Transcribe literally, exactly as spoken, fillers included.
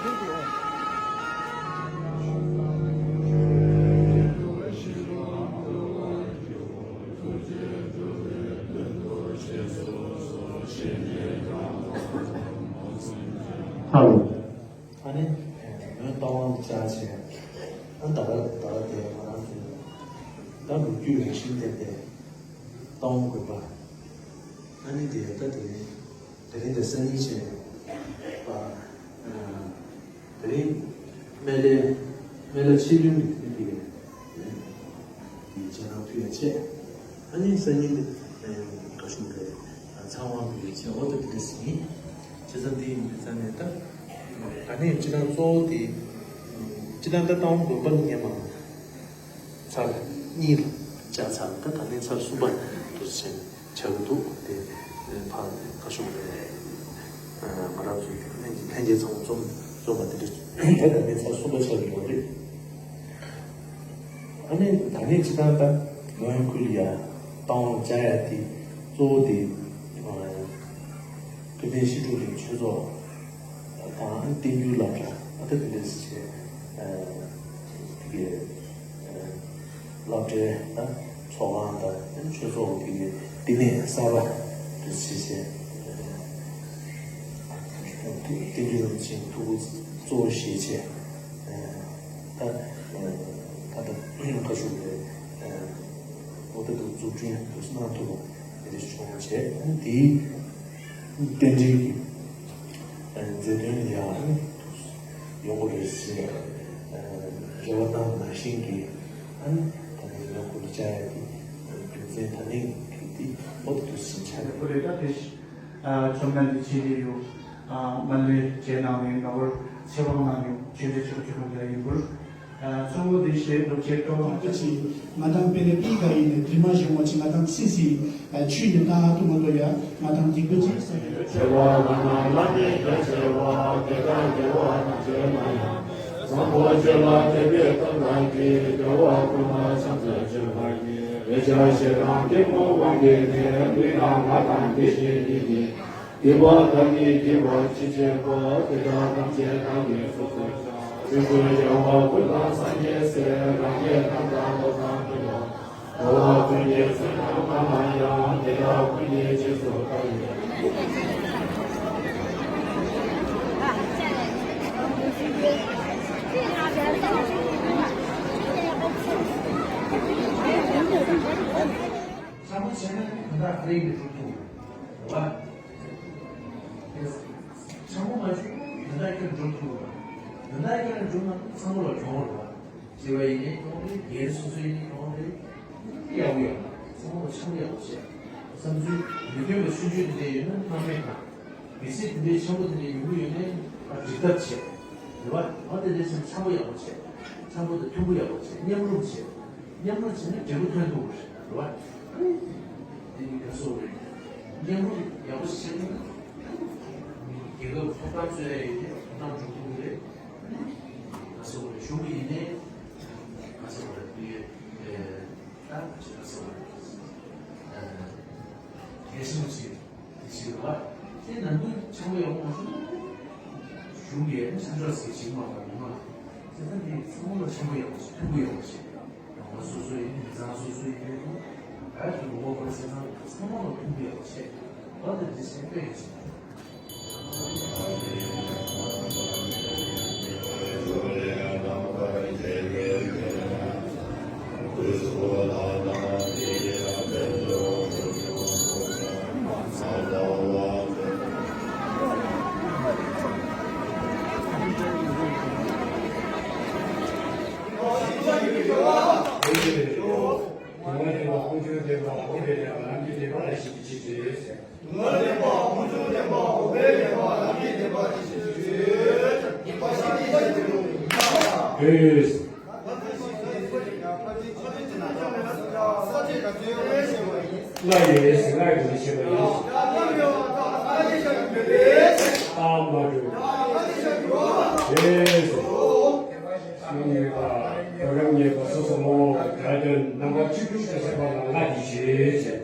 ཧ་ལོ། ཨ་ནི་མོན་རྟ་དབང་བཅར་བྱས། ཨ་ད་ག་ད་ག་དེ་ང་རང་ཚོའི་ད་ལོ་རྒྱུས་རང་བཞིན་ལྡན་པའི་རྟ་དབང་དགོན་པ། ཨ་ནི་དེ་ད་དེ་ནི་དེ་རིང་དེ་སང་ཉིན་བྱས་པ། དེ་རིང་སྨན་བླའི་སྨན་བླ་ཆེ་བདུན་གྱི་དེ་དེ་དེ་སྤྱན་དྲངས་ཕུལ་ཡ་བྱས། ཨ་ནི་སང་ཉིན་དེ་ག་ཤུག་རེད། ཚང་མ་ཕུལ་ཡ་བྱས། འོ་ད་དེ་འདྲ་ཞིག་ཡིན། བྱས་ཙང་དེ་ཡིན་པའི་ཙང་ནས་ད་ད་ནས་སྤྱིར་བཏང་གཙོ་བོ་དེ་སྤྱིར་བཏང་ད་རྟ་དབང་དགོན་པ་ནས་སྔོན་མ། ཚར་གཉིས་ལ་བཅར་ཚར། ད་ད་ལན་ཚར་གསུམ་པ་དུ་ཕྱིན་ཆགས་ཀྱི་འདུག་དེ་ཕར་ཁ་ཤོག་རེད། ང་རང་ཚོའི་ལྷན་ལྷན་རྒྱས་ཚང་མ་འཛོམས་འཛོམས་པ་དེ་འདྲ་ད་ད་ལན་ཚར་གསུམ་པ་ཆགས་ཀྱི་ཡོད་རེད། ཨ་ནི་ད་ནས་སྤྱིར་བཏང་ད་མོན་ཁུལ་ལ་ཡ་རྟ་དབང་བཅར་ཡ་དེ་གཙོ་བོ་དེ་ཀུན་ལྡན་བཤད་སྒྲུབ་རིང་ཆོས་ཚོགས་དང་བསྟན་འགྱུར་སློབ་གྲྭ། ཨ་ད་དེ་འདྲ་ཞིག་བྱས། དེ་གའི་སློབ་གྲྭའི་ད་ཚོགས་ཁང་དང་ཆོས་ཚོགས་ཀྱི་བསྟི་གནས་གསར་པ་དུ་བྱས་བྱས། བསྟན་འགྱུར་རིན་ཆེན་ཐུགས་ཁུར་གཙོ་བོ་བཞེས་བྱས། ད་ད་ད་ཁ་ཤུག་རེད། འོ་ད་དུ་འཛུགས་སྐྲུན་དུ་གནང་ཐུབ་པ་དེ་འདྲ་བྱུང་བྱས། དེའི་རྟེན་འབྲེལ་གྱི་མཛད་དོན་ལ་ཡང་ཡོང་གི་རེད་ཟེར་རེ་བ་བཏང་ནང་བཞིན་གྱི། ཨ་ནི་ད་ནི་ཡང་ཁོ་ལ་བཅར་ཡ་དེ་རྒྱུ་མཚན་ད་ནི་གི་དེ་འོ་དེ་དུས་ཟིན་ཆ་རེད། ཁོ་རེ་ད་དེ་ཨ་བཅོམ་ལྡན་འདས་ཆེ་ལེ་ཡུ་ཨ་མ་ལེ་རྗེས་གནང་བའི་ནོར་ཆེ་བ་གནང་ཡུ་ཆོས་རྗེ་ཆོས་ཀྱི་རོང་རྒྱལ་ཡིན་པུར། ཨ་གཙོ་བོ་དེ་ཞེས་སྒྲུབ་བྱེད་སྤྲོ་བ་ཀྱི་ང་དང་པེ་ནེ་པི་ག་ཡིན་ནས་དྲི་མ་གཞུང་བ་ཅི་ང་དང་སི་སི་ཆུས་ནི་ད་ཧ་ཏུ་མ་ལོ་ཡ་ང་དང་སྡིག་པ་ཅི་ས་ཡོད། ཆེ་བ་ང་དང་བླ་མེད་རྒྱ་ཆེ་བ་དེ་དག་རྒྱལ་བ་དང་བཅས་མ་ཡང་བཟང་པོ་སྤྱོད་ལ་དད་པའི་ཐབས་དང་གིས་རྒྱལ་བ་ཀུན་ལ་ཕྱག་འཚལ་མཆོད་པར་བགྱི། རེ་ཆ་ཞེ་སྡང་གཏི་མུག་དབང་གིས་ནི་ལུས་དང་ངག་དང་བདེ་གཤེགས་ཉིད་ཀྱི་སྡིག་པ་དག་ནི་བགྱིས་པ་ཅི་བྱེད་པ་དེ་དག་ཐམས་ཅད་བདག་གིས་སོ་སོར་བཤགས། ཆོས་སྐུའི་རྒྱལ་བ་ཀུན་དང་སངས་རྒྱས་སྲས་རང་རྒྱལ་རྣམས་དང་ཐོབ་དང་ཐོབ་པ། འགྲོ་བ་ཀུན་གྱི་བསོད་ནམས་རྣམས་ལ་ཡང་དེ་དག་ཀུན་གྱི་རྗེས་སུ་བདག་གིས། ཚང་མ་བྱས་ན་ནི་དོན་དག་ཨ་རིང་གི་འགྲུབ་ཐུབ་རེད་བ། ཚང་མ་མ་བྱུང་དོན་དག་ཁྱོད་འགྲུབ་ཐུབ་རེད་བ། དོན་དག་ཁྱོད་འགྲུབ་ན་ཚང་མ་ལ་གྱོང་རེད་བ། བྱས་པ་ཡིན་ནའི་གྱོང་རེད། སྒེར་སོ་སོ་ཡིན་ནའི་གྱོང་རེད། ཡག་པོ་ཡག་པོ་ཚང་མ་ལ་འཆམ་པོ་ཡག་པོ་བྱས། བསམ་ཚུལ་མི་མཐུན་པ་ཆུང་ཆུང་དེ་འདྲ་ཡོད་ན་སྣང་མེད་བཏང་། གལ་སྲིད་དེ་འདྲའི་ཆེན་པོ་དེ་འདྲ་ཡོང་གི་ཡོད་ན་ཨ་འགྲིག་ཐབས་བྱས། རེད་བ། ཨ་དེ་འདྲའི་ཆེན་འཆམ་པོ་ཡག་པོ་བྱས། འཆམ་པོ་དང་མཐུན་པོ་ཡག་པོ་བྱས། མཉམ་རུབ་བྱས། མཉམ་རུབ་བྱས་ན་འབྲས་བུ་ཐོན་ཐུབ་པ་རེད། རེད་བ། ཨ་དེ་ནི་ག་སོ་རེད། མཉམ་རུབ་ཡག་པོ་བྱས་ན་རྒྱལ་ཁབ་ཐོབ་ཐང་རྩོད་ཡ་ཡོད་དེ་ཐོབ་ཐང་འགྲུབ་ཐུབ་ཀྱི་རེད། ག་སོ་རེད། གཞུང་གི་ཡིན་ནའི་ག་སོ་རེད། དེ་ད་ཅི་ག་སོ་རེད། གལ་སྲིད་ཅིག་དེ་བྱེད་རོགས། དེ་ནང་ཁུལ་ཆེན་པོ་ཡག་པོ་མ་བྱུང་ན། གཞུང་གིས་ཆ་འཇོག་ཟེར་བྱེད་མ་དགོས་མ། དེ་ལྟར་དེ་ཚང་མ་ལ་ཆེན་པོ་ཡག་པོ་བྱེད། མཐུན་པོ་ཡག་པོ་བྱེད། རང་དབང་སོ་སོ་ཡིན་མི་ཚང་སོ་སོ་ཡིན་པས་ན། ག་གི་ངོ་བོ་བོར་ཟེར་ཚང་ཚང་མ་ལ་མཐུན་པོ་ཡག་པོ་བྱེད། འོ་དེ་འདི་བྱེད་དཔེ་ཡག་བྱེད། ལྔ་ཡོད་ཟེར་ལྔ་ཡོད་ཟེར་བཤད་པ་ཡིན། ཨ་མ་འགྲོ། ཡོད་ཟེར། སྔགས་ཉེས་པ། བོད་རབ་ཉེས་པ་སོ་སོ་ངོ་བོ་ག་དོན་རྣམ་པ་བཅུ་དྲུག་ཏུ་བཤད་པ་ལ་ལྔ་འདི་བྱེད་ཟེར།